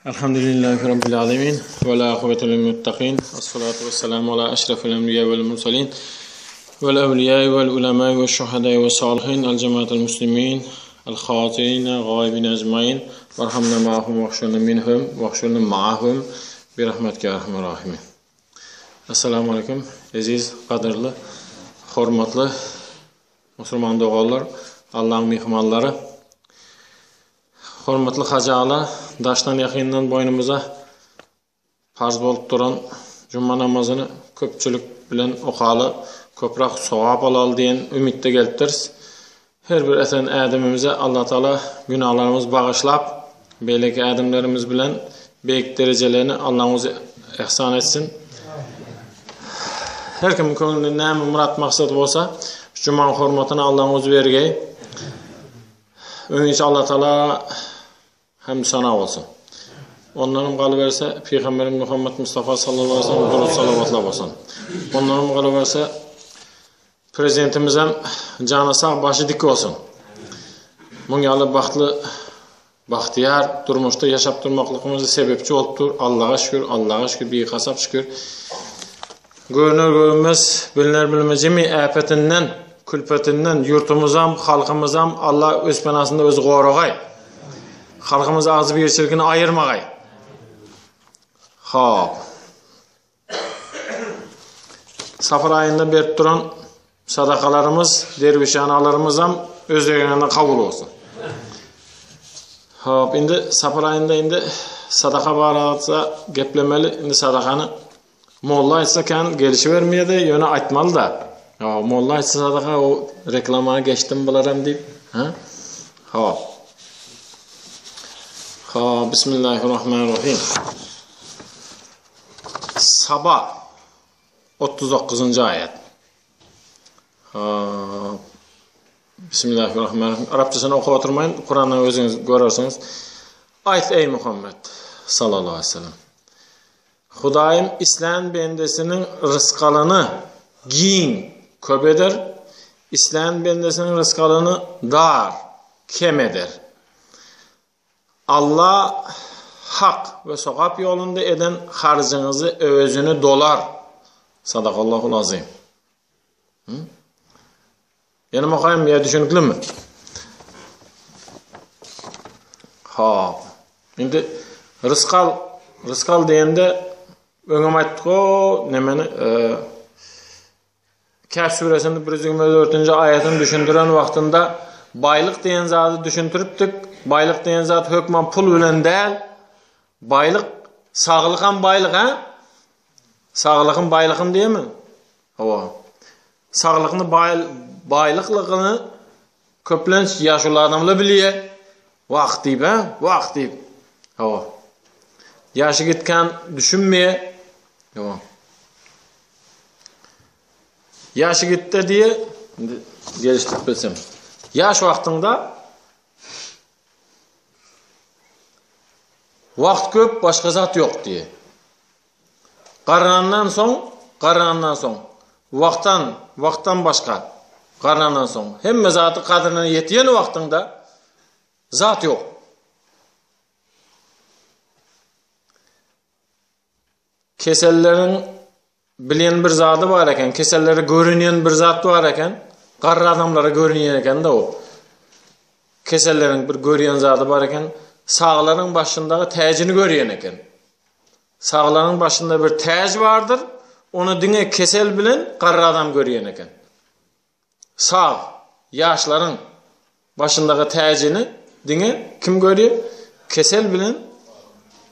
Elhamdülillahi Rabbil alemin. Ve la akıbetu lil muttaqin. Esselatu vesselamu ala eşrefil enbiya vel mursalin. Vel evliya vel ulema ve şuhada ve salihin. El cemaatel muslimin. El hatirine gaibine ecmain. Verhamna ma'hum ve ahşurna minhum ve ahşurna ma'hum. Bir rahmetke erhamer rahimin. Esselamu aleyküm. Eziz, gadyrly, hormatly musulman doganlar, Allahyň myhmanlary. Hormatly Hajy Ala, daşdan ýakyndan boýnumyza parz bolup duran juma namazyny köpçülik bilen okaly, köpräk sogap alaly diýen umytda gelipdiris. Her bir eten ädimimize Allatagala günahlarymyzy bagyşlap, beýleki ädimlerimiz bilen beýik derejelerini Allaň özi ihsan etsin. Her kimiň köňlünde näme myrat-maksady bolsa, şu jumaň hormatyna Allaň özi bergeý. Öňinçä Allatagala hamd sana bolsun. Ondanam galyberse Pygamberimiz Muhammet Mustafa sallallahu aleyhi ve sellem durut salavatlar bolsun. Ondanam galyberse Prezidentimizem jany sag başy dik bolsun. Muň ýaly bagtly bagtyýar durmuşda ýaşap durmaklygymyza sebepçi bolup dur. Allaha şükür, Allaha şükür, bihasap şükür. Görüner görünmez, biliner bilinmez jemi äpetinden, külpetinden ýurtumyzam, halkymyzam Allah öz penasynda özi goragaý. Halkymyz agzybirçiligini aýyrmagaý. Hop. Safar aýynda berip duran sadakalarymyz, derwişanalarymyzam öz ýerinde kabul bolsun. Hop, indi safar aýynda indi sadaka barada geplemeli. Indi sadakany molla aýtsa kän gelişibermeýär-de, ýöne aýtmaly-da. Ýa molla aýtsa sadaka o reklama geçdim bularam diýip, ha? Hop. Hop, bismillahirrahmanirrahim. Saba 39-njy aýat. Hop. Bismillahirrahmanirrahim. Arapçasyny okap oturmaýyn, Kurandan özüňiz görersiňiz. Aýt eý Muhammed sallallahu aleyhi ve sellem. Hudaýym islän bendesiniň rysgalyny giň, köp eder, islän bendesiniň rysgalyny dar, kem eder. Alla hak we sogap ýolunda eden harjyňyzy öwezini dolar. Sadakallahul azim. Ýene okaýyn, ýa düşüniklimi? Hop. Indi rysgal, rysgal diýende öňem aýtdyk o nemeni e, Kehf süresiniň 124-nji aýatyny düşündiren wagtynda baýlyk diýen zady düşündiripdik. Baýlyk diýen zat hökman pul bilen däl. Baýlyk saglyk hem baýlyk, ha? Saglygym baýlygym diýemi? Hawa. Saglygyny baý baýlyklygyny köplenç ýaşuly adamlar bilýär. Wah diýip, ha? Wah diýip. Hawa. Ýaşy gitken düşünmeýär. Hawa. Ýaşy gitde diýe, indi gelişdirip bilsem. Ýaş wagtyňda wagt köp, başga zat ýok diýe. Garrandan soň, garrandan soň wagtdan, wagtdan başga garrandan soň hemme zady gadryna ýetýän wagtyňda zat ýok. Keselleriň bilýän bir zady bar eken, kesellere görünýän bir zat bar eken, garry adamlara görünýän eken-de o. Keselleriň bir görýän zady bar eken, saglaryň başyndaky täjini görýän eken. Saglaryň başynda bir täj bardyr, ony diňe kesel bilen garry adam görýän eken. Sag, ýaşlaryň başyndaky täjini diňe kim görýär? Kesel bilen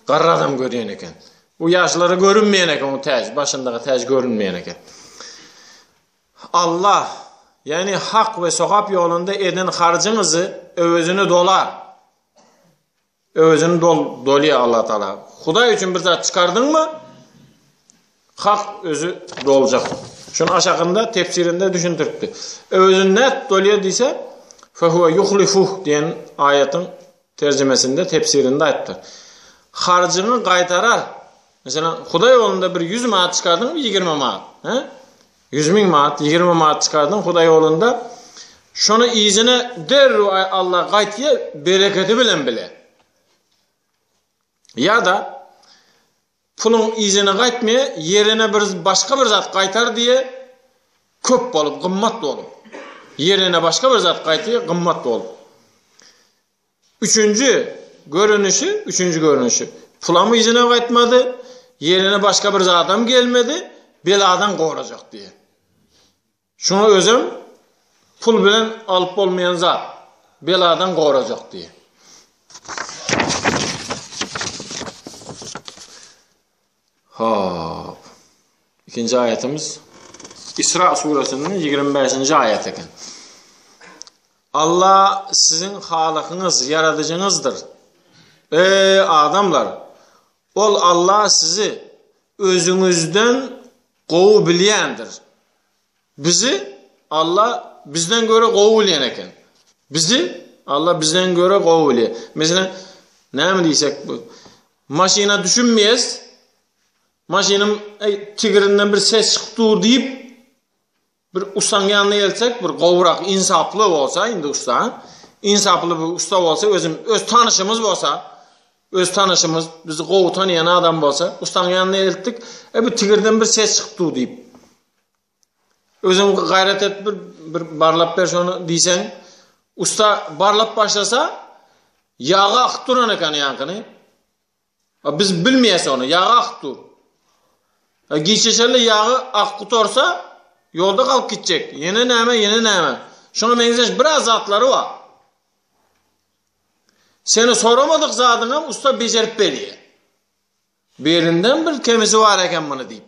garry adam görýän eken. Bu ýaşlara görünmeýän eken o täj, başyndaky täj görünmeýän eken. Allah, ýagny hak we sogap ýolunda eden harjyňyzy öwezini dolar. Öwezini dol, dolýar Allah Taala. Hudaý üçin bir zat çykardyňmy? Hak özü doljak. Şuny aşakynda tefsirinde düşündiripdi. Öwezini nädip dolýar diýse, fehuve yuhlifuh diýen aýatyň terjimesinde, tefsirinde aýtdy. Harjyňy gaýtarar. Meselem, Hudaý ýolunda bir 100 manat çykardyňmy, 20 manat, he? 100 müň manat, 20 manat çykardyň Hudaý ýolunda. Şony yzyna derrew Allah gaýtýar, bereketi bilen bile. Ýa-da puluň yzyna gaýtmaýar, ýerine bir başga bir zat gaýtar diýe, köp bolup, gymmat bolup. Ýerine başga bir zat gaýtýar, gymmat bolup. Üçünji görünişi, üçünji görünişi. Pulam yzyna gaýtmady, ýerine başga bir zadam gelmedi, beladan gorajak diýe. Şuňa özem pul bilen alyp bolmaýan zat. Beladan gorajak diýe. Hop. Ikinji aýatymyz Isra suresiniň 25-nji aýaty eken. Allah siziň halykyňyz, ýaradyjyňyzdyr. Eý adamlar, ol Allah sizi özüňizden gowy bilýändir. Bizi Allah bizden göre gowy bilýän eken. Bizi Allah bizden göre gowy bilýär. Meselem, näme diýsek bu? Maşyna düşünmeýäs. Maşynyň eý tigirinden bir ses çykyp dur diýip bir ussaň ýanyna gelsek, bir gowurak insaply bolsa, indi ussa, insaply bir ussa bolsa, özüm öz tanyşymyz bolsa, öz tanyşymyz, bizi gowy tanaýan adam bolsa, ussaň ýanyna eltdik, e bu tigirden bir ses çykyp dur diýip. Özüň gaýrat et bir, bir barlap ber şony diýseň, usta barlap başlasa, ýagy akyp duran eken ýaňkyny. A biz bilmeýäs ony, ýagy akyp dur. A giçeşeli ýagy akyp gutarsa, ýolda galyp gitjek. Ýene näme, ýene näme. Şoňa meňzeş biraz zatlary bar. Seni soramadyk zadyňam usta bejerip berýär. Birinden bir kemisi bar eken muny diýip.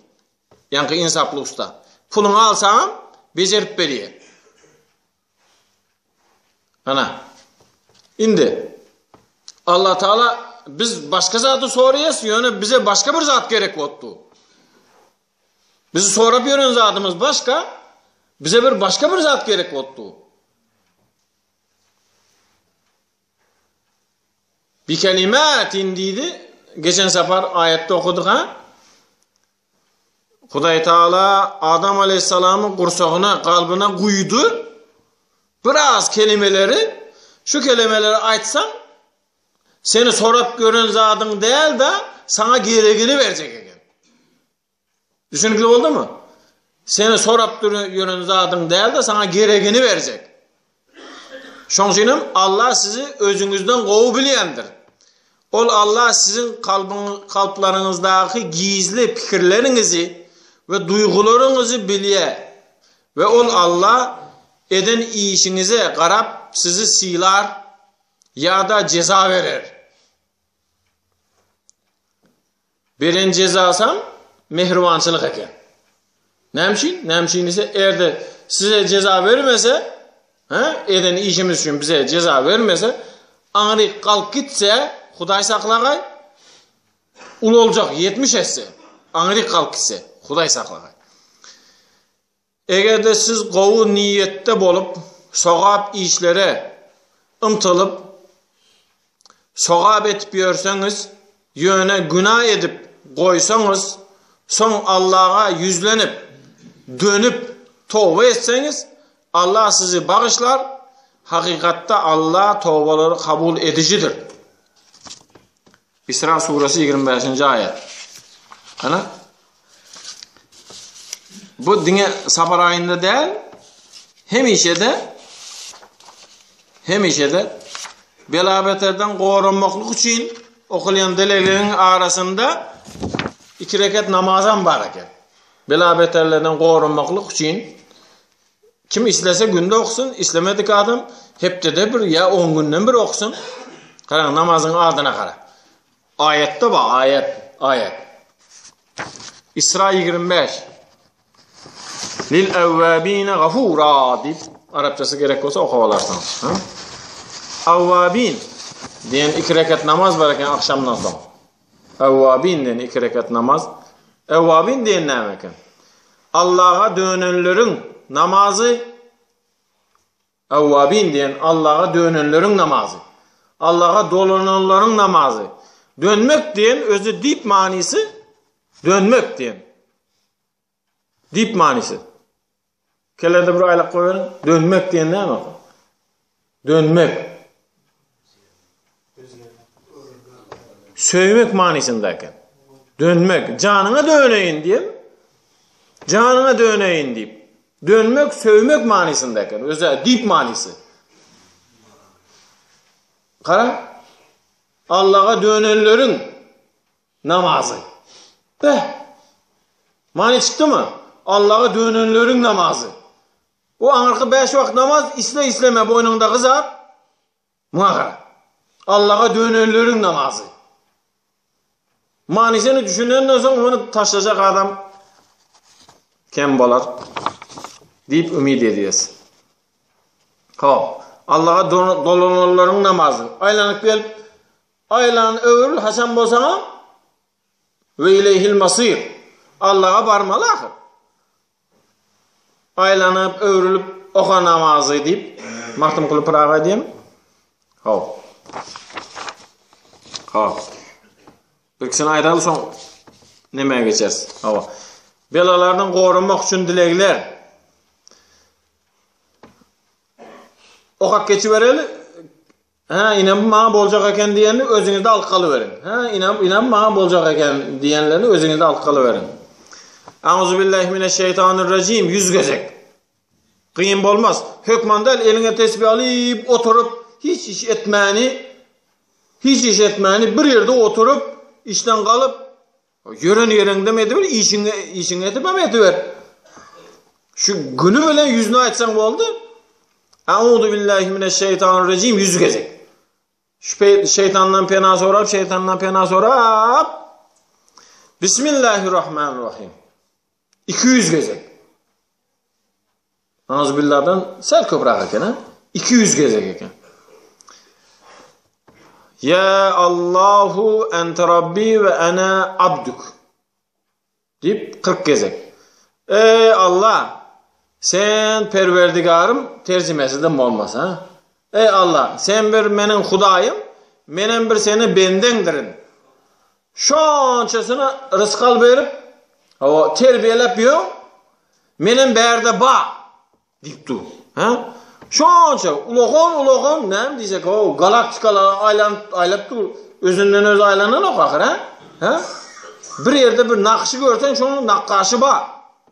Ýaňky ynsaply usta. Puluňy alsaňam bejerip berýär. Ana. Indi Allah Taala biz başga zady soraýas, ýöne bize başga bir zat gerek bolupdy. Bizi sorap ýören zadymyz başga, bize bir başga bir zat gerek bolupdy. Bikelimatin diýdi. Geçen sapar aýatda okadyk ha. Hudaý Taala Adam aleyhissalamyň gursagyna, kalbyna guýdy. Biraz kelimeleri, şu kelimeleri aýtsaň, seni sorap gören zadyň däl-de, saňa geregini berjek eken. Düşünikli boldumy? Seni sorap ýören zadyň däl-de, saňa geregini berjek. Şoň üçin hem Allah sizi özüňizden gowy bilýändir. Ol Allah siziň kalbyň kalplaryňyzdaky gizli pikirleriňizi we duýgularyňyzy bilýär. We ol Allah eden işiňize garap sizi sylar ýa-da jeza berer. Beren jezasam mähribançylyk eken. Näme üçin? Näme üçin diýse, eger-de size jeza bermese, hä, eden işimiz üçin bize jeza bermese, aňryk galyp gitse, Hudaý saklagaý, ulaljak 70 esse, aňryk galyp gitse, Hudaý saklagaý. Eger-de siz gowy niýetde bolup, sogap işlere ymtylyp, sogap edip ýörseňiz, ýöne güna edip goýsaňyz, soň Allaha ýüzlenip, dönüp, toba etseňiz, Allah sizi bagyşlar, hakykatda Allah tobalary kabul edijidir. Isra suresi 25-nji aýat. Ana. Bu diňe sapar aýynda däl, hemişe-de hemişe-de bela-beterden goranmaklyk üçin okulýan dilegleriň arasynda iki rekat namazam bar eken. Bela-beterlerden goranmaklyk üçin Kim islese günde okusyn, islemedik adam hepdede bir ýa on günden bir okusyn. Garaň namazyň adyna gara. Aýatda bar, aýat, aýat. Isra 25. Lil awwabina gafura diýip arapçasy gerek bolsa okap alarsyňyz. Ha? Awwabin diýen iki rekat namaz bar eken akşamdan soň. Awwabin diýen iki rekat namaz. Awwabin diýen näme eken? Allaha dönenleriň namazy Awwabin diýen Allaha dönenleriň namazy. Allaha dolananlaryň namazy. Dönmek diýen özi diýip manysy dönmek diýen. Diýip manysy. Kelede bir aýlak goýberiň. Dönmek diýen näme? Dönmek. Söýmek manysynda eken. Dönmek, janyňa döneýin diýip, janyňa döneýin diýip. Dönmek, söýmek manysynda eken. Öze diýip manysy. Gara. Allaha dönenleriň namazy. Beh. Many çykdymy? Allaha dönenleriň namazy. O aňyrky 5 wagt namaz isle isleme boýnuňdaky zat. Muňa gara. Allaha dönenleriň namazy. Manysyny düşünenden soň ony taşlajak adam kem bolar diýip umyt edýäs. Hop, Allaha dolananlaryň namazy. Aýlanyp gelip, aýlan öwrül haçan bolsaňam we ileyhil masir. Allaha barmaly ahyr. Aýlanyp, öwrülip oka namazy diýip Magtymguly Pyragy aýdýar. Hop. Hop. Bir kişini aýdaly soň nämä geçeris. Hawa. Belalardan goranmak üçin dilegler. Okap geçibereli. Hä, ine bu maňa boljak eken diýenini özüňizde alyp galyberiň. Hä, ine, ine bu maňa boljak eken diýenlerini özüňizde alyp galyberiň. Auzubillahi mineşşeýtanirrajim 100 gezek. Kyn bolmaz. Hökman däl eliňe tesbi alyp oturyp hiç iş etmäni hiç iş etmäni bir ýerde oturyp işden galyp Ýören ýeriňdem ediber, işiňi işiňi edibem ediber. Şu günü bilen ýüzüne aýtsaň boldy. Auzu billahi mineşşeýtanirrajim 100 gezek. Şu şeytandan pena sorap, şeytandan pena sorap. Bismillahirrahmanirrahim. 200 gezek. Auzubilladan sel köpräk eken, ha? 200 gezek eken. Ya Allahu ente Rabbi ve ana abduk. Diýip 40 gezek. Ey Allah, sen perwerdigarym terjimesi de bolmasa. Ha? Ey Allah, sen bir meniň Hudaýym, menem bir seni bendeňdirin. Şonçasyny rysgal berip, hawa, terbiýeläp ýör. Menem bärde ba diýip dur. Ha? Şonça ulakan ulakan näme diýsek, o galaktikalara aýlanyp aýlap dur. Özünden özi aýlananok ahyr, ha? Ha? Bir ýerde bir nakşy görseň, şonuň nakgaşy bar.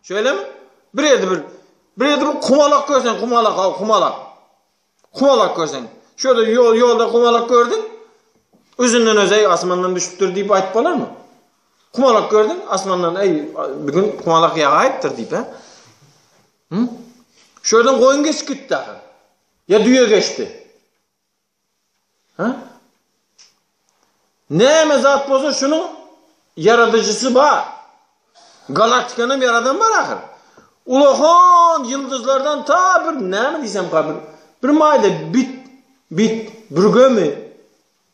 Şeýlemi? Bir ýerde bir bir ýerde bir kumalak görseň, kumalak, ha, kumalak. Kumalak görseň. Şu ýerde ýol ýolda kumalak gördüň. Özünden özi eý asmandan düşüpdir diýip aýdyp bolarmy? Kumalak gördüň, asmandan eý bugün kumalak ýagaýypdyr diýip, ha? Hı? Şu ýerden goýun geçip gitdi ahyr. Ýa düýe geçdi. Ha? Näme zat bolsa şunuň ýaradyjysy bar. Galaktikany hem ýaradan bar ahyr. Ulakan ýyldyzlardan ta bir näme diýsem ka bir bir maýda bit bit bürgemi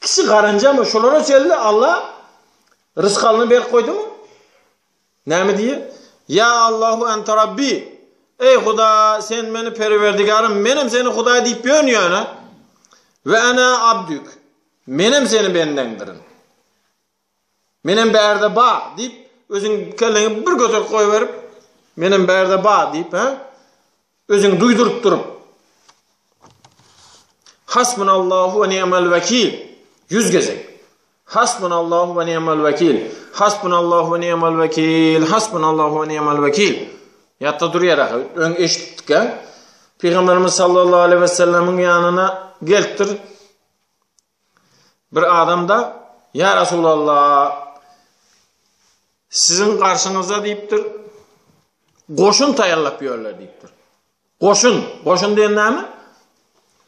kiçi garynjamy şolara çenli Allah rysgalyny berip goýdumy? Näme diýýär? Ýa Allahu ente Rabbi. Eý Huda, sen meni Perwerdigarym, menem seni Hudaý diýip ýörün ýöne. We ana abdük. Menem seni bendeňdirin. Menem bärde ba diýip, özüň kelleňi bir göterip goýberip, menem bärde ba diýip, ha? Özüňi duýduryp durup. Hasbunallahu we ni'mel wekil. 100 gezek. Hasbunallahu we ni'mel wekil. Hasbunallahu we ni'mel wekil. Hasbunallahu we ni'mel wekil. Ýatda durýar ahy. Öň eşitdik ha. Pygamberimiz sallallahu aleyhi ve sellemiň ýanyna gelipdir. Bir adam da Ýa Resulallah siziň garşyňyzda diýipdir. Goşun taýýarlap ýörler diýipdir. Goşun, goşun diýen näme?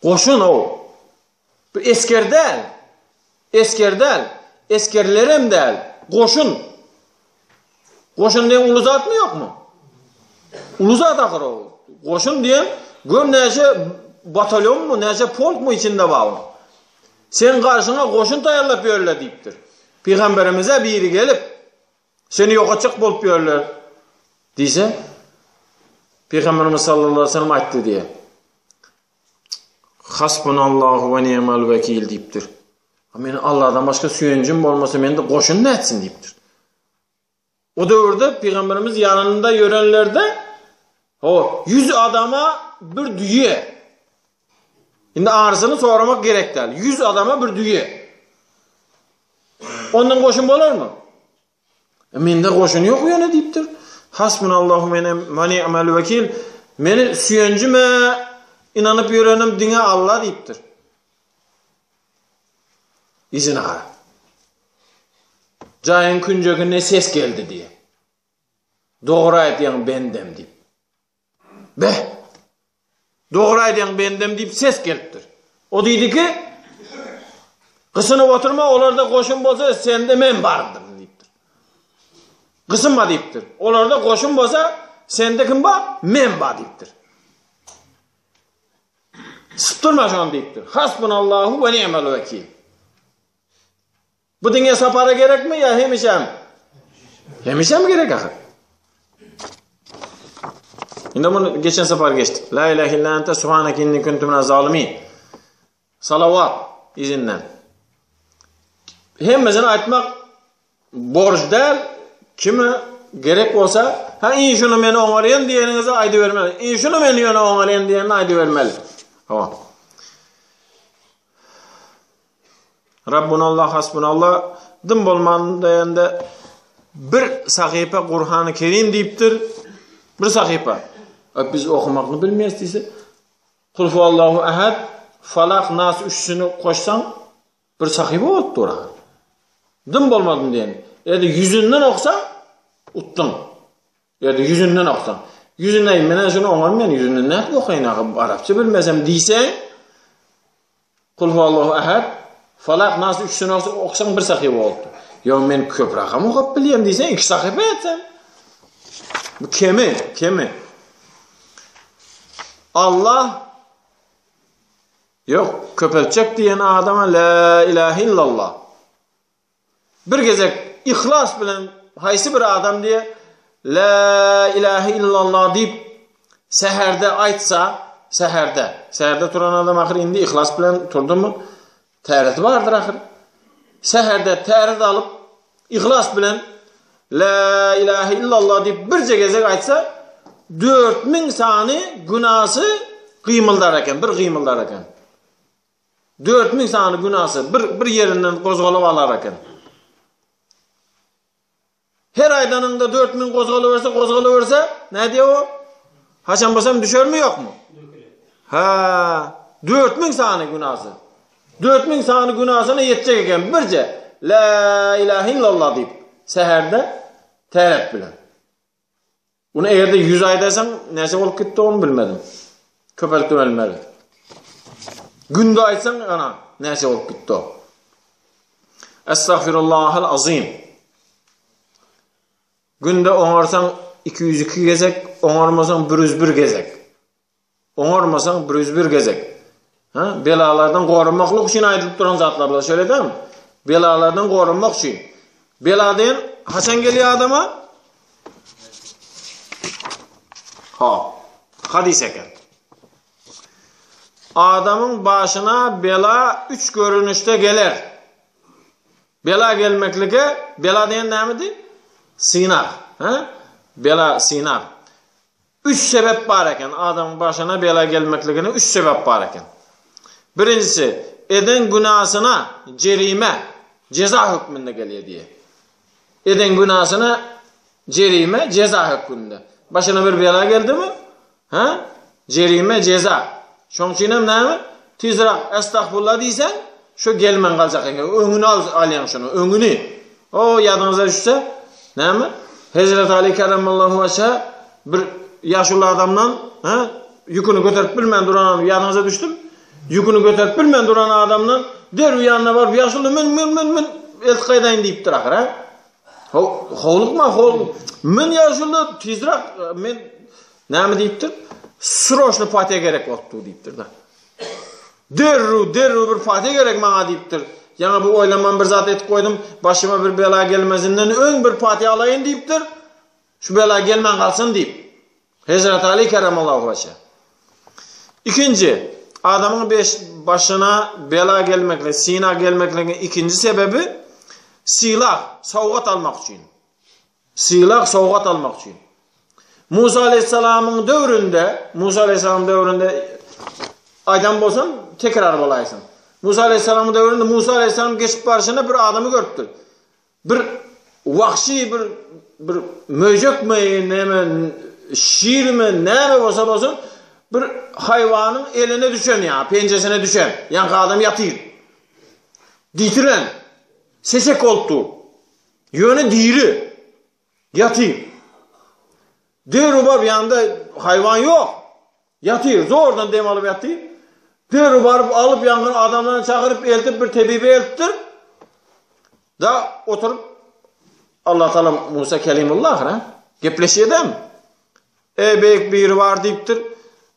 Goşun o. Bir esger däl. Esger däl. Esgerlerem däl. Goşun. Goşun diýen uly zatmy ýokmy? Uly zat ahyr o. Goşun diýen gör näçe batalýonmy, näçe polkmy içinde bar onuň. Sen garşyňa goşun taýýarlap ýörler diýipdir. Pygamberimize biri gelip, seni ýok etjek bolup ýörler diýse, Pygamberimiz sallallahu aleyhi ve sellem aýtdy diýe. Hasbunallahu we ni'mal wekil diýipdir. Meni Allahdan başga süýenjim bolmasa mende goşun nätsin diýipdir. O döwürde pygamberimiz ýanynda ýörenlerde o 100 adama bir düýe. Indi arzyny soramak gerek däl. 100 adama bir düýe. Ondan goşun bolarmy? E, mende goşun ýok ýöne diýipdir. Hasbunallahu ve ni'mel vekil. Meni süýenjime inanyp ýörenim diňe Allah diýipdir. Yzyna gara. Jaýyň künjeginde ses geldi diýe. Dogry aýdýaň bendem diýip. Beh! Dogry aýdýaň bendem diýip ses gelipdir. O diýdi ki, Gysynyp oturma, olarda goşun bolsa sende men bardym diýipdir. Gysynma diýipdir. Olarda goşun bolsa sende kim bar? Men bar diýipdir. Sypdyrma şony diýipdir. Hasbunallahu we ni'mel wekil. Bu diňe sapara gerekmi ýa hemişem? Hemişem gerek ahyr. Indi bunu geçen sapar geçdik. La ilahe illa ente subhaneke inni kuntu minez zalimin. Salawat izinden. Hemmesini aýtmak borç däl. Kime gerek bolsa, ha in şunu men oňarýan diýeniňizi aýdybermeli. In şunu men ýöne oňarýan diýenini aýdybermeli. Hawa. Rabbunallah hasbunallah dym bolman diýende bir sahypa Kur'an-ı Kerim diýipdir. Bir sahypa. A biz okumakny bilmeýäs diýse, Kul huwallahu ahad, Falak, Nas üçüsini goşsaň bir sahypa bolup dur. Dym bolmadym diýen. Eger ýüzünden oksaň utduň. Ýa-da ýüzünden oksaň. Ýüzünden men şuny oňarmaýan, ýüzünden nädip okaýyn agy, arapça bilmesem diýseň, Kul huwallahu ahad, Falak, Nas üçüsini oksaň bir sahypa bolupdyr. Ýok, men köpräk hem okap bilýän diýseň, iki sahypa etseň. Bu kemi, kemi. Allah Ýok, köpeltjek diýen adama la ilahe illallah. Bir gezek yhlas bilen haýsy bir adam diýe La ilahe illallah diýip säherde aýtsa, säherde, säherde turan adam ahyr indi yhlas bilen turdumy? Täreti bardyr ahyr. Säherde täret alyp yhlas bilen La ilahe illallah diýip birje gezek aýtsa, 4000 sany günasy gymyldar eken, bir gymyldar eken. 4000 sany günasy bir bir ýerinden gozgalyp alar eken. Her aýdanyňda 4000 gozgalyberse, gozgalyberse, nädýär o? Haçan bolsam düşermi ýokmy? Ha, 4000 sany günasy. 4000 sany günasyna ýetjek eken birje. La ilahe illallah diýip, säherde täret bilen. Bunu eger-de 100 aýdaýsaň, näçe bolup gitdi ony bilmedim. Köpeltip bilmeli. Günde aýtsaň, ana, näçe bolup gitdi o. Estagfirullahal azim. Günde oňarsaň 202 gezek, oňarmasaň 101 gezek. Oňarmasaň 101 gezek. Ha, belalardan goranmaklyk üçin aýdylyp duran zatlar bular, şeýle dälmi? Belalardan goranmak üçin. Bela diýen haçan gelýär adama? Ha, hadys eken. Adamyň başyna bela üç görnüşde geler. Bela gelmeklige, bela diýen nämedi? Synag. Ha? Bela synag. Üç sebep bar eken, adamyň başyna bela gelmekligine üç sebep bar eken. Birinjisi, eden günasyna jerime, jeza hökmünde gelýär diýýär. Eden günasyna jerime, jeza hökmünde. Başyna bir bela geldimi? Ha? Jerime, jeza. Şoň üçin hem näme? Tizräk estagfurullah diýseň, şu gelmän galjak eken. Öňüni al, alýaň şuny, öňüni. O ýadyňyza düşse, näme? Hezret Ali kerremallahu weçhe bir ýaşuly adamdan, ha, ýüküni göterip bilmän duran adam ýadyňyza düşdüm? Ýüküni göterip bilmän duran adamdan derrew ýanyna baryp, ýaşuly mün, mün, mün, mün, eltip gaýdaýyn diýipdir ahyr, ha? Howlukma, hol, mün ýaşuly, tizräk men näme diýipdir? Sroçny patiýa gerek bolupdy diýipdir-de. Derrew, derrew bir patiýa gerek maňa diýipdir. Ýaňy bu oýlanman bir zat etip goýdum, başyma bir bela gelmezinden öň bir patiýa alaýyn diýipdir. Şu bela gelmän galsyn diýip. Hezreti Ali keremallahu weçhe. Ikinji, adamyň beş, başyna bela gelmeklik, syna gelmekligiň ikinji sebebi sylag, sowgat almak üçin. Sylag, sowgat almak üçin. Musa aleyhisselamyň döwründe, Musa aleyhisselamyň döwründe aýdan bolsam tekrar bolaýsyn. Musa aleyhisselamyň döwründe Musa aleyhisselam geçip barşyna bir adamy görüpdir. Bir wagşy bir bir möjekmi, näme, şirmi, näme bolsa bolsun, bir haýwanyň eline düşen ýa penjesine düşen, ýaňky adam ýatyr. Ditiren, seçek bolup dur. Ýöne diri. Ýatyr. Derrew baryp ýanynda haýwan ýok. Ýatyr, zordan dem alyp ýatyr. Derrew baryp alyp ýangyn adamlaryny çagyryp eltip bir tebibe eltipdir. Da oturyp Allah Taala Musa Kelimullah ha gepleşýär Ey beýik biri bar diýipdir.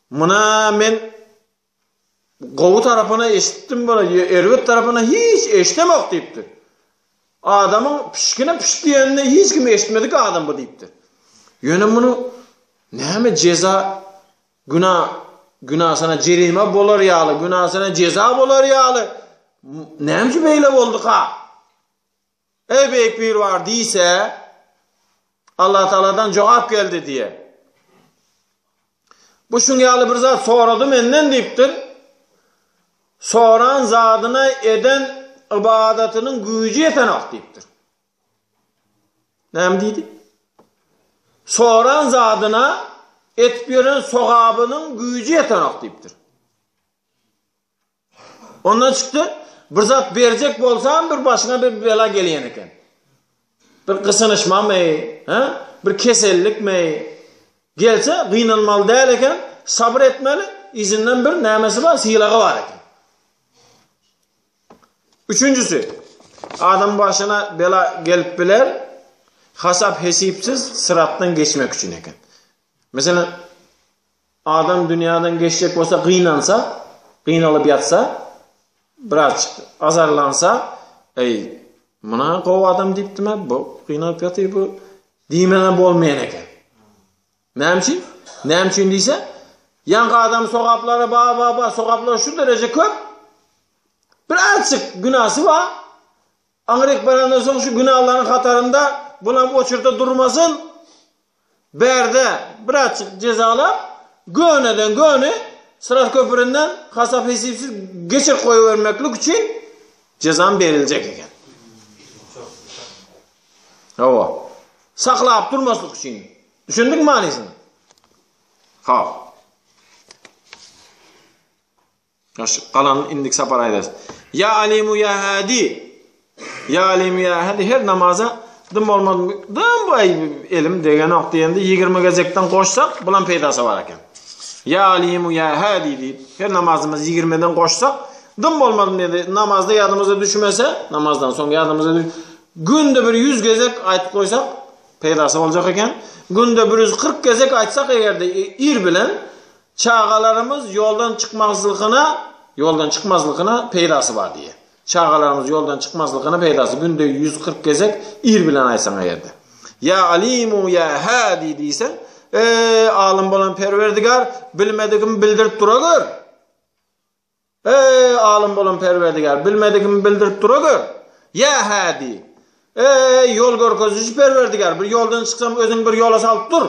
Muna men Gowy tarapyny eşitdim bula, erbet tarapyny hiç eşdemok diýipdir. Adamyň pişgine piş diýenini hiç kim eşitmedik adam bu diýipdir. Ýöne muny näme jeza güna günasyna jerime bolar ýaly, günasyna jeza bolar ýaly näme üçin beýle bolduka? Eý beýik Biribar diýse, Allatagaladan jogap geldi diýe. Bu şuň ýaly bir zat sorady menden diýipdir. Soran zadyna eden ybadatynyň güýji ýetenok diýipdir. Näme diýdi? Soran zadyna etip ýören sogabynyň güýji ýetenok diýipdir. Ondan çykdy, bir zat berjek bolsam bir başyňa bir bela gelýän eken. Bir gysynyşmamy, ha? Bir kesellikmi? Gelse gynanmaly däl eken, sabyr etmeli, yzyndan bir nämesi bar, sylagy bar eken. Üçünjisi, adam başyna bela gelip biler, hasap-hesipsiz syratdan geçmek üçin eken. Meselem, Adam dünýäden geçjek bolsa gynansa, gynalyp ýatsa, birazjyk azarlansa, eý, muna gowy adam diýipdim-ä, bu gynalyp ýatyr bu diýmegem bolmaýan eken. Näme üçin? Näme üçin diýse, ýaňky adam sogaplary ba ba ba sogaplary şu dereje köp. Birazjyk günäsi bar. Aňryk barandan soň şu günalaryň hatarynda bulam oçurda durmasyn. Bärde birazjyk jezalap, göneden göni Syrat köpründen hasap-hesipsiz geçirip goýbermeklik üçin jezam beriljek eken. Hawa. Saklap durmaslyk üçin. Düşündiňmi manysyny? Ha. Ýagşy, galanyny indiki sapar aýdarys. Ýa Alimu ýa Hadi. Ýa Alimu ýa Hadi her namaza dym bolmaz, dym bu elim degenok diýende 20 gezekden goşsak, bulam peýdasy bar eken. Ýa Alimu ýa Hadi diýip her namazymyz 20-den goşsak, dym bolmaz diýende namazda ýadymyza düşmese, namazdan soň ýadymyza düş günde bir 100 gezek aýtyp goýsak, peýdasy boljak eken. Günde 140 gezek aýtsak eger-de ir bilen Çagalarymyz ýoldan çykmazlygyna ýoldan çykmazlygyna peýdasy bar diýýär. Çagalarymyz ýoldan çykmazlygyna peýdasy günde 140 gezek ir bilen aýtsaň eger-de. Ýa Alimu ýa Hadi diýseň, eý alym bolan Perwerdigar, bilmedigimi bildirip dura gör. Eý alym bolan Perwerdigar, bilmedigimi bildirip dura gör. Ýa Hadi. Eý ýol görkeziji Perwerdigar, bir ýoldan çyksam özüň bir ýola salyp dur.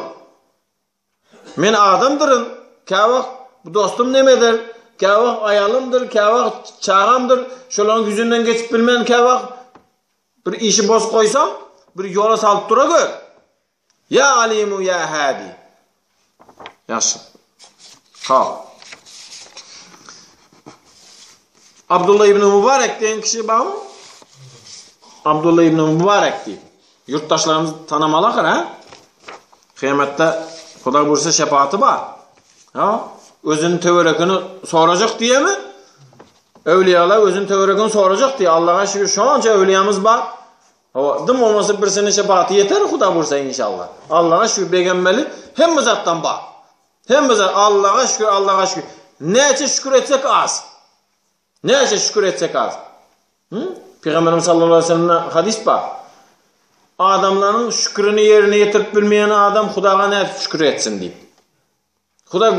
Men adamdyryn, käwagt bu dostum neme eder, käwagt aýalymdyr, käwagt çagamdyr, şolaryň ýüzünden geçip bilmen käwagt bir işi bozup goýsam, bir ýola salyp dura gör. Ýa Alimu ýa Hadi. Ýagşy. Ha. Abdullah ibn Mubarek diýen kişi barmy? Abdullah ibn Mubarek diýip. Ýurtdaşlarymyz tanamaly ahyr, ha? Kyýamatda Hudaý buýursa şepaty bar. Ha? Özüniň töwerekini sorajak diýemi? Öwliýalar özüniň töwerekini sorajak diýe. Allaha şükür şonça öwliýamyz bar. Hawa, dym bolmasa birisine şepaty ýeter Hudaý buýursa inşallah. Allaha şükür begenmeli hemme zatdan bar. Hemme zat Allaha şükür, Allaha şükür. Näçe şükür etsek az. Näçe şükür etsek az. Hı? Pygamberimiz sallallahu aleyhi ve sellem'den hadis bar. Adamlaryň şükrüni ýerine ýetirip bilmeýän adam Hudaga nädip şükür etsin diýip. Huda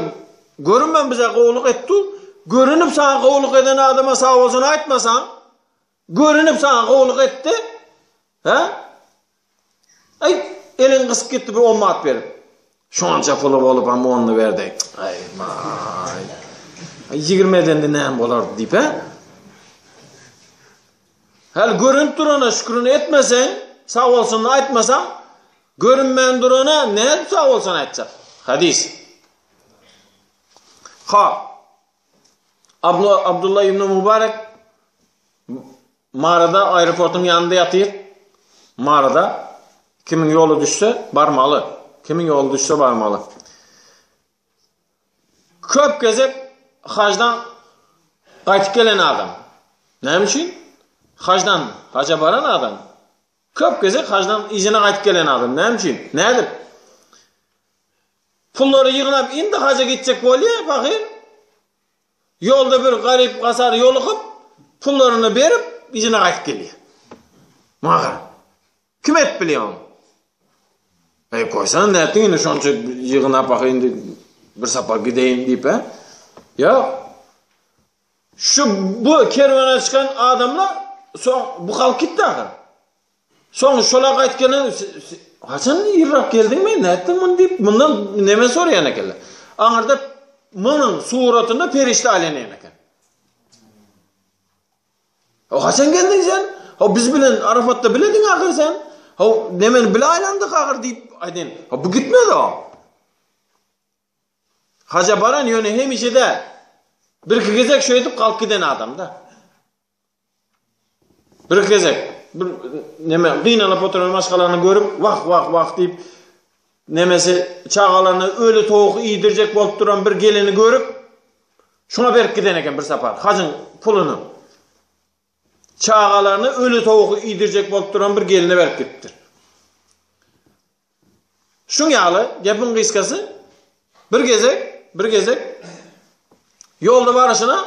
görünmän bize gowulyk etdi. Görünip saňa gowulyk eden adama sag bolsun aýtmasaň, görünip saňa gowulyk etdi. Hä? Aý, elini gysyp gitdi bir 10 manat berip. Şonça puly bolup hem onyny berdi. Aý, maý. 20 edende näme bolar diýip, hä? Hal görünip durana şükrüni etmeseň, Sag bolsunyny aýtmasaň, görünmän durana nädip sag bolsun aýtjak? Hadys. Ha. Abdullah ibn Mubarek Maryda aeroportuň ýanynda ýatyr. Maryda kimiň ýoly düşse barmaly. Kimiň ýoly düşse barmaly. Köp gezek hajdan gaýtyp gelen adam. Näme üçin? Hajdan, haja baran adam. Köp gezek hajdan yzyna gaýtyp gelen adam. Näme üçin? Nädip? Pullary ýygnap indi haja gitjek bolýar pahyr. Ýolda bir garyp gasar ýolukyp, pullaryny berip yzyna gaýtyp gelýär. Maňa gara. Kim edip bilýär ony? Eý, goýsana nätdiň indi şonça ýygnap ahy indi bir sapar gideýin diýip, hä? Ýok. Şu bu kerwene çykan adamlar soň bu galyp gitdi ahyr. Soň şolar gaýtyp gelen haçan ýygrap geldiňmi, nätdiň muny diýip, mundan neme soraýan ekenler. Aňyrda munuň suratynda perişde aýlanýan eken. O haçan geldiň sen? O biz bilen Arafatda bilediň ahyr sen. O nemeni bile aýlandyk ahyr diýip aýdyn. O bu gitmedi o. Haja baran ýöne hemişe däl. Bir-iki gezek şeýdip galyp giden adam-da. Bir gezek bir neme gynanyp oturan maşgalany görüp wah wah wah diýip nemesi çagalaryna öli towuk iýdirjek bolup duran bir gelini görüp şuňa berip giden eken bir sapar hajyň puluny. Çagalaryna öli towuk iýdirjek bolup duran bir geline berip gidipdir. Şuň ýaly gepiň gysgasy bir gezek, bir gezek ýolda baryşyna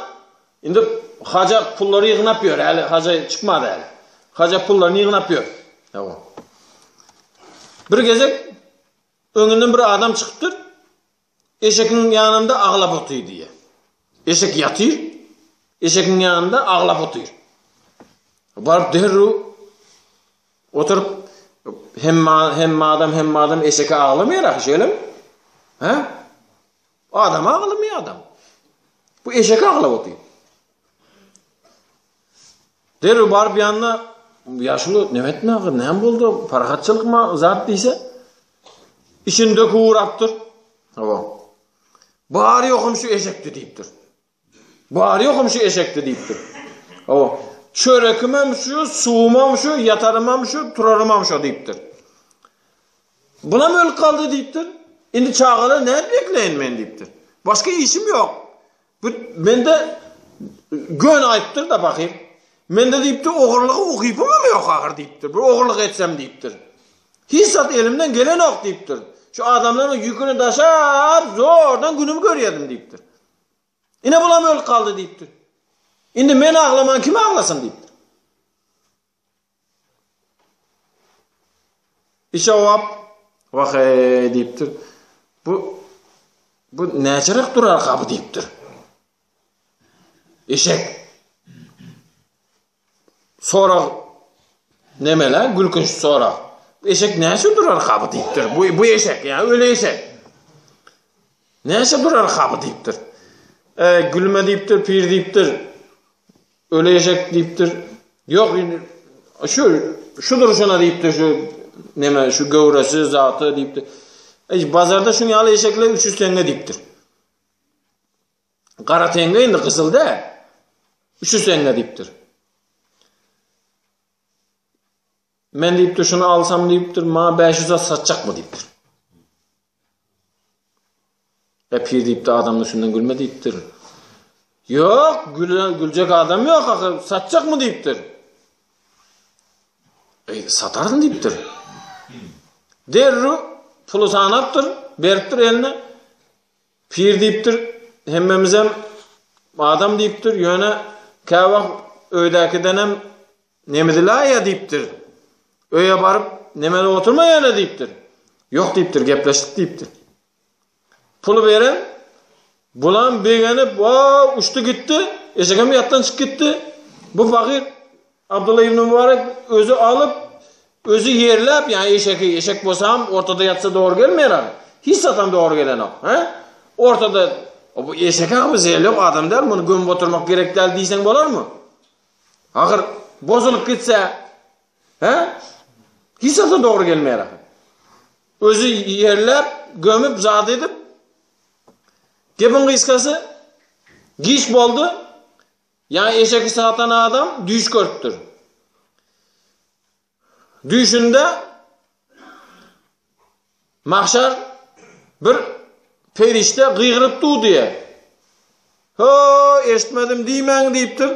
indi haja pullary ýygnap ýör, häli haja çykmady häli. Haja pullaryny ýygnap ýör. Hawa. Bir gezek öňünden bir adam çykypdyr. Eşekiň ýanynda aglap otyr diýýär. Eşek ýatyr, eşekiň ýanynda aglap otyr. Baryp derrew oturyp hemme hemme adam hemme adam eşeke aglamaýar ahy şeýlemi? Hä? Adam aglamaýar adam. Bu eşek aglap otyr. Derrew baryp ýanyna ýaşuly neme etme agyr, näme boldy? Parahatçylykmy zat diýse, içini döküp urapdyr. Hawa. Bary ýokum şu eşekdi diýipdir. Bary ýokum şu eşekdi diýipdir. Hawa. Çörekimem şu, suwumam şu, ýatarymam şu, turarymam şu diýipdir. Bulam ölüp galdy diýipdir. Indi çagalar nädip ekleýin men diýipdir. Başga işim ýok. Bu mende göni aýtdyr-da pahyr. Mende diýipdir, ogurlyga ukypymam ýok ahyr diýipdir. Bir ogurlyk etsem diýipdir. Hiç zat elimden gelenok diýipdir. Şu adamlaryň ýüküni daşap, zordan günümi görýärdim diýipdir. Ine bulam ölüp galdy diýipdir. Indi men aglaman kim aglasyn diýipdir. Işe owap, Wah-eý diýipdir. Bu bu näçeräk durarka bu diýipdir. Eşek. Sorag nemele gülkünç sorag. Eşek näçe durarka bu diýipdir. Bu bu eşek, ýa öli eşek. Näçe durarka bu diýipdir. E, gülme diýipdir, pir diýipdir. Öli eşek diýipdir. Ýok, indi şu şu durşuna diýipdir şu neme şu göwresi zaty diýipdir. Ey bazarda şuň ýaly eşekler 300 teňňe diýipdir. Gara teňňe indi gyzyl däl. 300 teňňe diýipdir. Men diýipdir şuny alsam diýipdir, maňa 500 satjakmy diýipdir. E pir diýipdir, adamyň üstünden gülme diýipdir. Ýok, güljek adam ýok, ahyr satjakmy diýipdir. Eý, sataryn diýipdir. Derrew puly sanapdyr, beripdir eline. Pir diýipdir, hemmemizem adam diýipdir, ýöne käwagt öýdäkidenem Nemidilaýa diýipdir. Öýe baryp, nemede oturma ýöne diýipdir. Ýok diýipdir, gepleşdik diýipdir. Puly beren, bulam begenip, wa, uçdy gitdi, eşegem ýatdan çykyp gitdi. Bu pahyr Abdylla ibn Mübarek özi alyp, özi ýerläp, ýa eşegi, eşek bolsam ortada ýatsa dogry gelmeýär agy. Hiç zatam dogry gelenok, he? Ortada, bu eşek agy bu zeli ýok, adam däl, muny gömüp oturmak gerek däl diýseň bolarmy? Ahyr bozulyp gitse, he? Hiç zada dogry gelmeýär ahyr. Özi ýerläp, gömüp, zat edip, gepiň gysgasy, giç boldy, ýa eşeki satan adam düýş görüpdir. Düýşünde mahşar bir perişde gygyryp dur diýe. Ho, eşitmedim diýmäň diýipdir.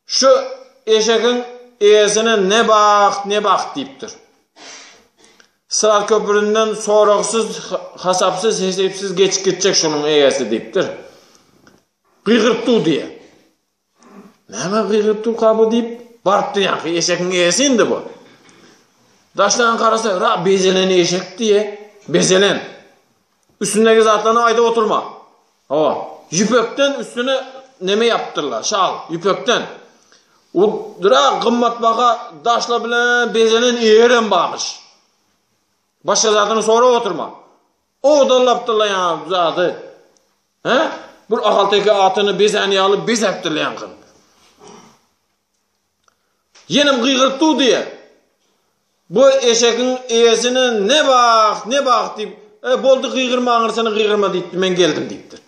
Şu eşegiň eýesine ne bagt, ne bagt diýipdir. Sırat köpründen soragsyz, hasapsyz, hesipsiz geçip gitjek şunuň eýesi diýipdir. Gygyryp dur diýe. Näme gygyryp durka bu diýip, barypdyr ýaňky eşegiň eýesi indi bu. Daşdan garasa, ra bezelen eşek diýe, bezelen. Üstündäki zatlaryny aýdyp oturma. Hawa, ýüpekden üstüne neme ýapypdyrlar, şal, ýüpekden. O ra gymmatbaha daşlar bilen bezelen eýerem barmyş. Başga zadyny sorap oturma. Owadanlapdyrlar ýaňy zady. Hä? Bir ahalteke atyny bezän ýaly bezäpdirler ýaňky. Ýenem gygyryp dur diýe. Bu eşegiň eýesine ne bagt, ne bagt diýip, e, boldy gygyrma aňyrsyny gygyrma diýipdir, men geldim diýipdir.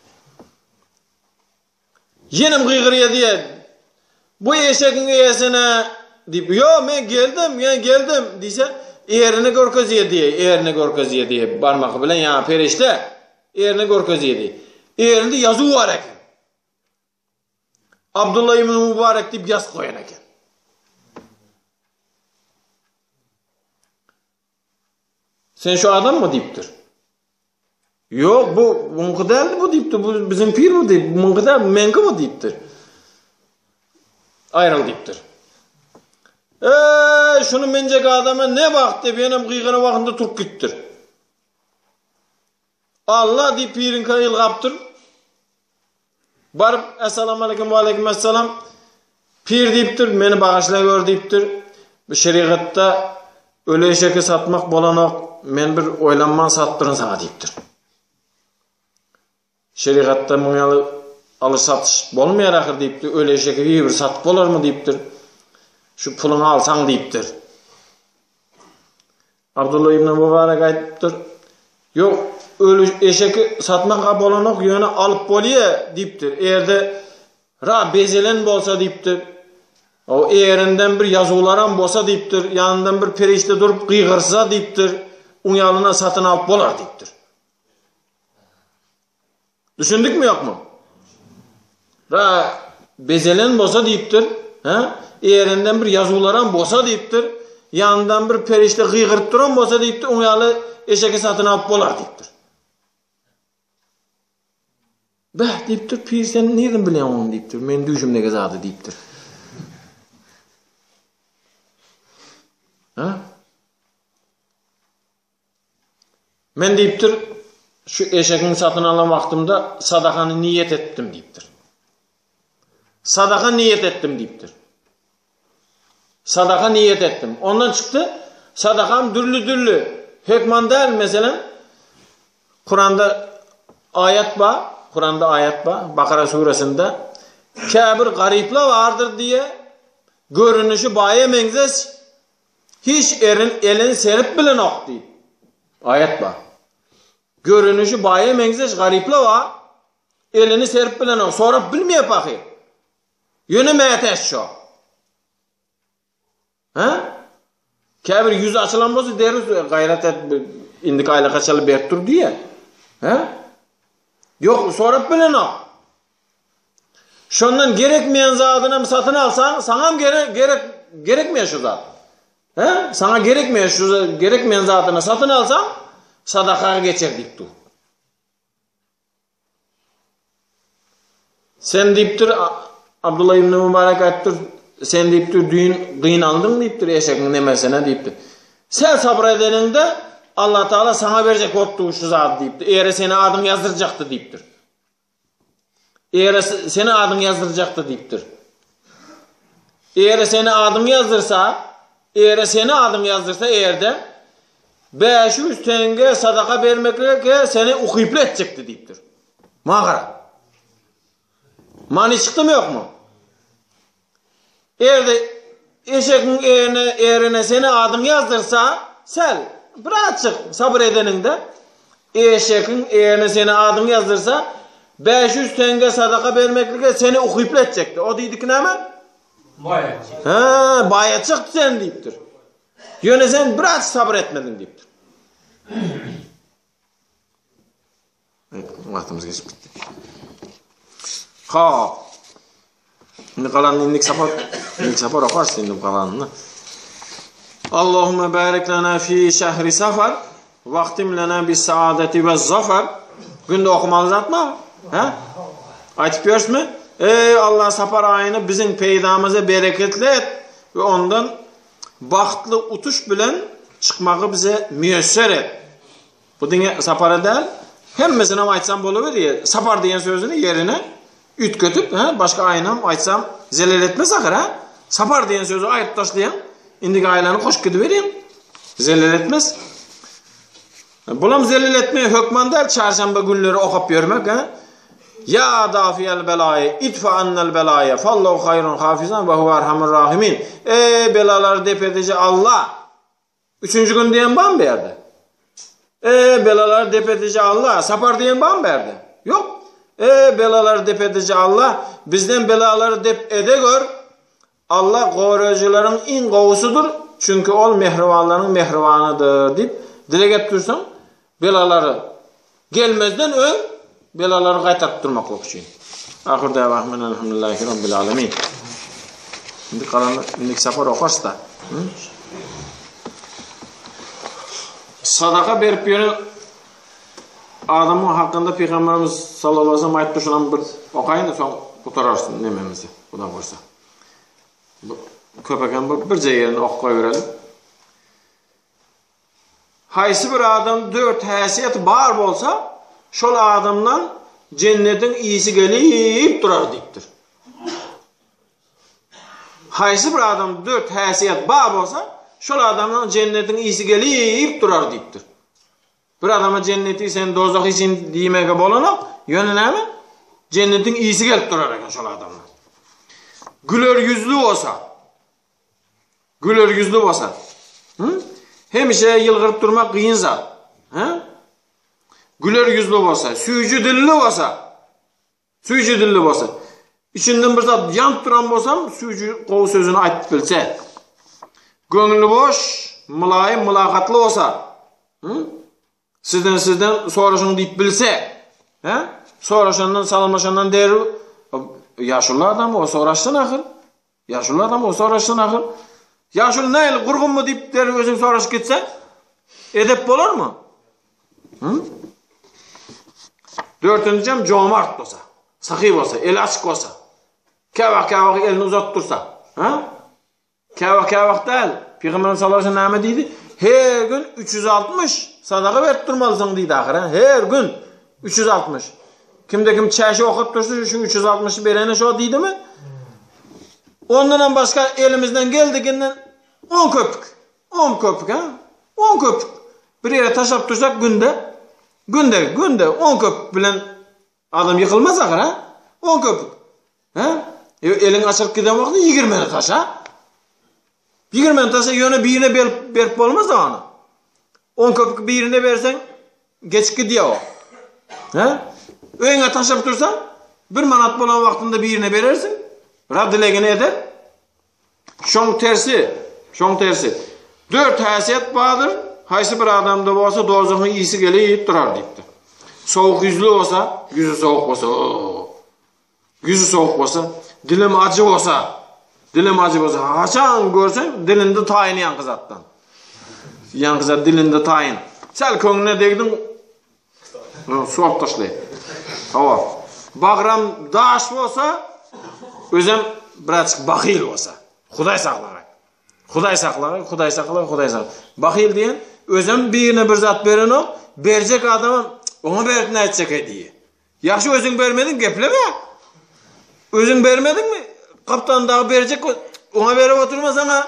Ýenem gygyrýa diýe. Bu eşegiň eýesine diýip, ýo men geldim, men geldim diýse, erini görkezýä diýe, erini görkezýä diýe, barmagy bilen ýa perişde erini görkezýä diýe. Erinde ýazuw bar eken. Abdullah ibn Mubarek diýip ýazyp goýan eken. Sen şu adammy diýipdir. Ýok, bu muňky däldi bu diýipdir. Bu biziň pir bu diýip, muňky däl, meňki bu diýipdir. Aýryl diýipdir. Eý, şuny menjek adama ne bagt diýip, ýenem gygyran wagtynda turup gitdir. Allah diýip piriňkä ylgapdyr. Baryp, Essalamu aleýkum, we aleýkum essalam. Pir diýipdir, meni bagyşla gör diýipdir. Bu şerigatda öli eşeki satmak bolanok, men bir oýlanman satypdyryn saňa diýipdir. Şerigatda muň ýaly alyş-satyş bolmaýar ahyr diýipdir, öli eşeki bir satyp bolarmy diýipdir. Şu puluňy alsaň diýipdir. Abdulla ibn Mubarek aýdypdyr, Ýok, öli eşeki satmak-a bolanok, ýöne alyp bolýa diýipdir. Eger-de ra bezelen bolsa diýipdir. O eýerinden bir ýazuwlaram bolsa diýipdir, ýanyndan bir perişde durup gygyrsa diýipdir, oň ýalyna satyn alyp bolar diýipdir. Düşündikmi ýokmy? Ra bezelen bolsa diýipdir, hä? Eýerinden bir ýazuwlaram bolsa diýipdir, ýanyndan bir perişde gygyryp duran bolsa diýipdir, oň ýaly eşeki satyn alyp bolar diýipdir. Beh diýipdir, pir sen nirden bilýäň ony diýipdir, men düýşümdeki zady diýipdir. Ha? Men diýipdir, şu eşegiň satyn alan wagtymda sadakany niýet etdim diýipdir. Sadaka niýet etdim diýipdir. Sadaka niýet etdim. Ondan çykdy, sadakam dürli-dürli. Hökman däl, meselem, Kuranda aýat bar, Kuranda aýat bar, Bakara suresinde käbir garyplar bardyr diýe, görünişi baýa meňzeş, Hiç erin elini serip bilenok diýip. Aýat bar. Görünişi baýa meňzeş garypla bar. Elini serip bilenok, sorap bilmeýär pahyr. Ýöne mätäç şo. Hä? Käbir ýüzi açylan bolsa derrew gaýrat et indiki aýlyk açaly berip dur diýýär. Hä? Ýok, sorap bilenok. Şondan gerekmeýän zadynam satyn alsaň, saňam gerek gerek gerekmeýär şu zat. He? Saňa gerekmeýär şu gerekmeýän zadyny satyn alsaň, sadaka geçer diýip dur. Sen diýipdir, Abdullah ibn Mubarak aýtdyr, sen diýipdir, düýn gynandyň diýipdir, eşegiň nemesine diýipdir. Sen sabr edeniňde Allah Taala saňa berjek bolupdy şu zady diýipdir. Eger seni adyň ýazdyrjakdy diýipdir. Eger seni adyň ýazdyrjakdy diýipdir. Eger seni adyň ýazdyrsa, eger seni adyň ýazdyrsa eger-de 500 tenge sadaka bermeklige seni ukyply etjekdi diýipdir. Maňa gara. Many çykdymy ýokmy? Eger-de. Eşegiň eýene, erine seni adyň ýazdyrsa, säl, birazjyk sabyr edeniňde, eşegiň erine seni adyň ýazdyrsa, 500 teňňe sadaka bermeklige seni ukyply etjekdi. O diýdiki näme? Baý etjek. Hä, baý etjekdi seni diýipdir. Ýöne sen biraz sabyr etmediň diýipdir. Wagtymyz geçip gitdi. Ha. Indi galanyny indik sapar, indik sapar okarys indi galanyny. Allahumma barik lana fi şehri safar wahtim lana bis saadeti we zafar. Günde okumaly zatmy? He? Aýtyp ýörsmi? Ey Allah sapar aýyny biziň peýdamyza bereketli et we ondan bagtly utuş bilen çykmagy bize müýesser et. Bu diňe sapara däl, hemmesinem aýtsam bolaberýär. Sapar diýen sözüni ýerine üýtgetip, hä, başga aýynam aýtsam zelel etmez ahyr, hä? Sapar diýen sözi aýryp taşlaýaň, indiki aýlany goşup gidiberýäň. Zelel etmez. Bulam zelel etmeye hökman däl, çarşamba günleri okap ýörmek, hä? Ya dafiyel belaýy, idfa annel belaýa, fallahu haýrun hafizan we huwe erhamur rahimin. Eý belalary dep ediji Allah! Üçünji gün diýen barmy bu ýerde? E, belalary dep ediji Allah. Sapar diýen barmy bu ýerde? Ýok. E, belalary dep ediji Allah. Bizden belalary dep ede gör. Allah goraýjylaryň iň gowusydyr, çünki ol mähribanlaryň mähribanydyr diýip dileg edip dursaň, belalary gelmezden öň belalary gaýtaryp durmaklyk üçin. Ahyr dawahum elhamdülillahi rabbil alamin. Indi galan indiki sapar okarys-da. Sadaka berip ýören adamyň hakynda Pygamberimiz sallallahu aleyhi ve sellem aýtdy, şonam bir okaýyn, soň gutararys nememizi, Huda buýursa. Bu köp eken bu birje ýerini okup goýberelim. Haýsy bir adam dört häsiýet bar bolsa, şol adamdan jennetiň ysy gelip durar diýipdir. Haýsy bir adam dört häsiýet bar bolsa, şol adamdan jennetiň ysy gelip durar diýipdir. Bir adama jenneti sen dozak isin diýmege bolanok, ýöne näme? Jennetiň ysy gelip durar eken şol adamdan. Güler ýüzli bolsa, Güler ýüzli bolsa. Hı? Hemişe ýylgyryp durmak gyn zat. Hı? Güler ýüzli bolsa, süýji dilli bolsa. Süýji dilli bolsa. Içinden bir zat ýanyp duran bolsam, süýji gowy sözüni aýdyp bilse. Göňli boş, mylaýym, mylakatly bolsa. Hı? Sizden sizden soraşyň diýip bilse, he? Soraşandan, salamlaşandan derrew ýaşuly adam o soraşsyn ahyr. Ýaşuly adam o soraşsyn ahyr. Ýaşuly nähili gurgunmy diýip derrew özüň soraşyp gitse, edep bolarmy? Hı? Dörtünjem jomart bolsa, sahy bolsa, eli açyk bolsa, käwagt käwagt elini uzatyp dursa, ha? Käwagt käwagt däl. Pygamberimiz sallallahu aleyhi ve sellem näme diýdi? Her gün 360 sadaka berip durmalysyň diýdi ahyr. Her gün 360. Kimde kim çäşe okap dursa şu 360-y bereni şo diýdimi? Ondan hem başga elimizden geldiginden 10 köpük. 10 köpük ha? 10 köpük. Bir ýere taşlap dursak günde günde günde 10 köpük bilen Adam ýykylmaz ahyr ha? On köpük. Hä? E, eliň açylyp giden wagty ýigirmeni taşa. Ýigirmeni taşa ýöne birine berip, berip bolmaz da ony. On köpük birine berseň geçip gidýär o. Hä? Öýüňe taşlap dursaň bir manat bolan wagtynda birine berersiň. Rab dilegini eder. Şoň tersi, şoň tersi. Dört häsiýet bardyr, haýsy bir adamda bolsa dozahyň ysy gelip durar diýipdir. Sowuk ýüzli bolsa, ýüzi sowuk bolsa, ýüzi sowuk bolsa, dilem ajy bolsa, dilem ajy bolsa, haçan görseň dilinde taýyn ýaňky zatdan. Ýaňky zat dilinde taýyn. Sal köňlüne degdiň, Suwap taşlaýar. Hawa. Bagram daş bolsa, özem birazçyk bahyl bolsa. Hudaý saklagay. Hudaý saklagay, Hudaý saklagay, Hudaý saklagay. Bahyl diýen özem birine bir zat berenok, berjek adamam oňa berip nätjek diýýär. Ýagşy özüň bermediň gepleme. Özüň bermediňmi? Gapdandagy berjek oňa berip oturmasaň-a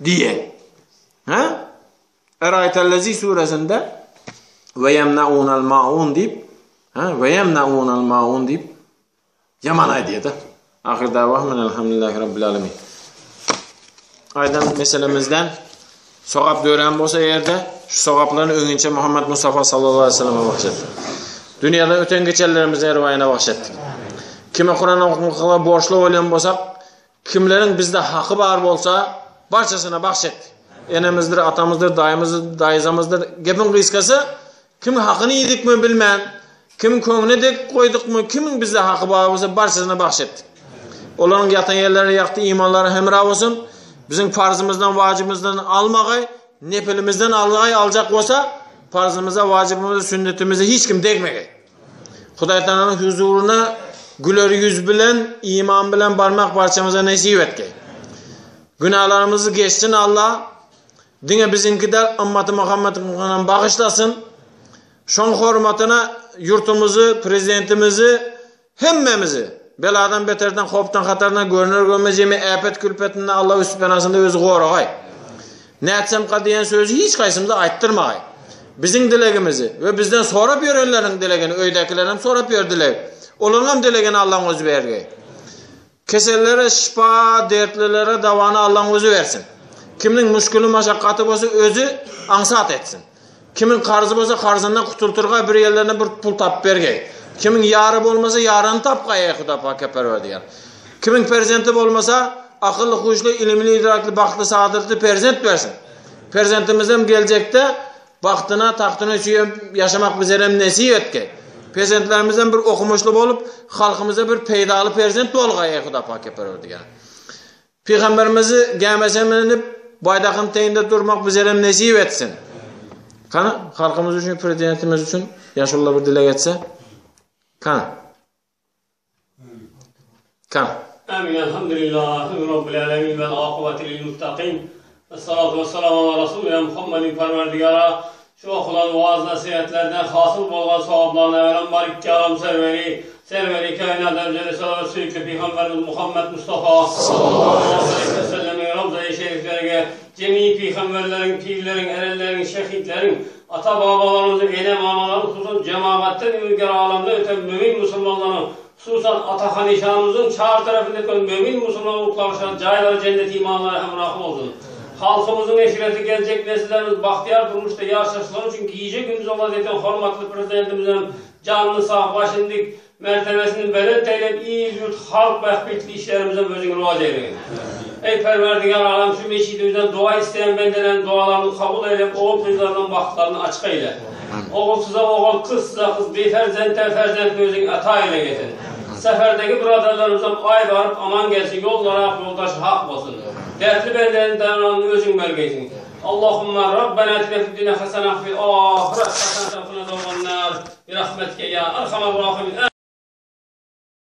diýýär. Hä? Eraýtellezi suresinde we ýemnaunal maun diýip, ha, we ýemnaunal maun diýip ýaman aýdýar-da. Ahyr dawahum elhamdülillahi rabbil alamin. aýdan meselemizden sogap dörän bolsa eger-de şu sogaplaryny öňinçe Muhammed Mustafa sallallahu aleyhi ve selleme bagş etdik. Dünýäden öten geçenlerimiziň erwaýyna bagş etdik. Kime Kur'an okumaklyga borçly bolýan bolsak, kimleriň bizde haky bar bolsa, barçasyna bagş etdik. Enemizdir, atamyzdyr, daýymyzdyr, daýzamyzdyr. Gepiň gysgasy, kimiň hakyny iýdikmi bilmän, kimiň köňlüne dek goýdukmy, kimiň bizde haky bar bolsa, barçasyna bagş etdik. Olaryň ýatan ýerleri ýagty imanlary hemra bolsun. Biziň parzymyzdan, wajybymyzdan almagaý, nepilimizden algaý, aljak bolsa, parzymyza, wajybymyza, sünnetimize hiç kim degmegeý. Hudaý Tagalanyň huzuryna güler ýüz bilen, iman bilen barmak barçamyza nesip etgeý. Günahlarymyzy geçsin Allah. Diňe biziňki däl, ymmaty Muhammediňem bagyşlasyn. Şoň hormatyna ýurtumyzy, prezidentimizi, hemmämizi beladan beterden, howpdan hatardan, görner görmez jemi äpet külpetinden Allah üstü penasynda özi goragaý. Nätsemka diýen sözi hiç haýsymyza aýtdyrmagaý. Biziň dilegimizi we bizden sorap ýörenleriň dilegini, öýdäkiler hem sorap ýör dileg. Olaryň hem dilegini Allaň özi bergeý. Kesellere şypa, dertlilere dawany Allaň özi bersin. Kimniň müşgili maşakgaty bolsa özi aňsat etsin. Kimiň karzy bolsa karzyndan gutultyrgaý bir ýerlerine bir pul tapyp bergeý. Kimiň ýary bolmasa ýaryny tapgaý eý Huda pake perwerdigar. Kimiň perzenti bolmasa akylly huşly ilimli idrakly bagtly saadatly perzent bersin. Perzentimizem geljekde Bagtyna, tagtyna süýem ýaşamak bizerem nesip etgeý. Perzentlerimizem bir okumyşly bolup, halkymyza bir peýdaly perzent bolgaý, eý Huda pake Perwerdigär. Pygamberimizi gämesine münüp, baýdakyň teýinde durmak bizerem nesip etsin. Kany, halkymyz üçin, prezidentimiz üçin ýaşulular bir dileg etse. Kany. Kan. Amin. Elhamdülillahi Rabbil alemin vel akıbeti lil muttakin. Ve salatu ve selamu ala Resulina Muhammedin Perverdigara. Şu okulan vaaz nasihatlerden hasıl bolgan sogaplarını evvelen bar ikki alam serveri, serveri kainat evceli salavat süyüklü Peygamberimiz Muhammed Mustafa sallallahu aleyhi ve sellemin Ravza-i şeriflerine, cemi peygamberlerin, pirlerin, erenlerin, şehitlerin, Ata-babalarymyzyň, ene-mamalaryň, hususan jemagatdan ülger alamda öten mömin musulmanlaryň, hususan Ata Hanyşanymyzyň çar tarapynda öten mömin musulman utgaşan jaýlary jennet imanlara hemrah bolsun. Halkymyzyň eşreti geljek nesillerimiz bagtyýar durmuşda ýaşaşlary üçin gije-gündiz owaz eden hormatly Prezidentimiziň janyny sag, başyny dik, Mertebesini belent eýlep, il-ýurt, halk bähbitli işlerimize özüň rowaç eýlegin. Eý, Perwerdigär Alam, şu mesjidimizden doga isleýän bendeleriň dogalaryny kabul eýlep, ogul-gyzlarynyň bagtlaryny açyk eýle. Ogulsyza ogul, kyzsyza kyz, biferzente ferzent özüň ata eýlegesin. Seferdegi byradarlarymyzam aý baryp, aman gelsin, ýollary ak, ýoldaşy hak bolsun. Dertli bendäniň dermanyny özüň bergeýsiň. Allahumma Rabbena atina fid dunya hasana fil ahireti hasanatan ve qina azaban nar. Bi rahmetike ya erhamer rahimin.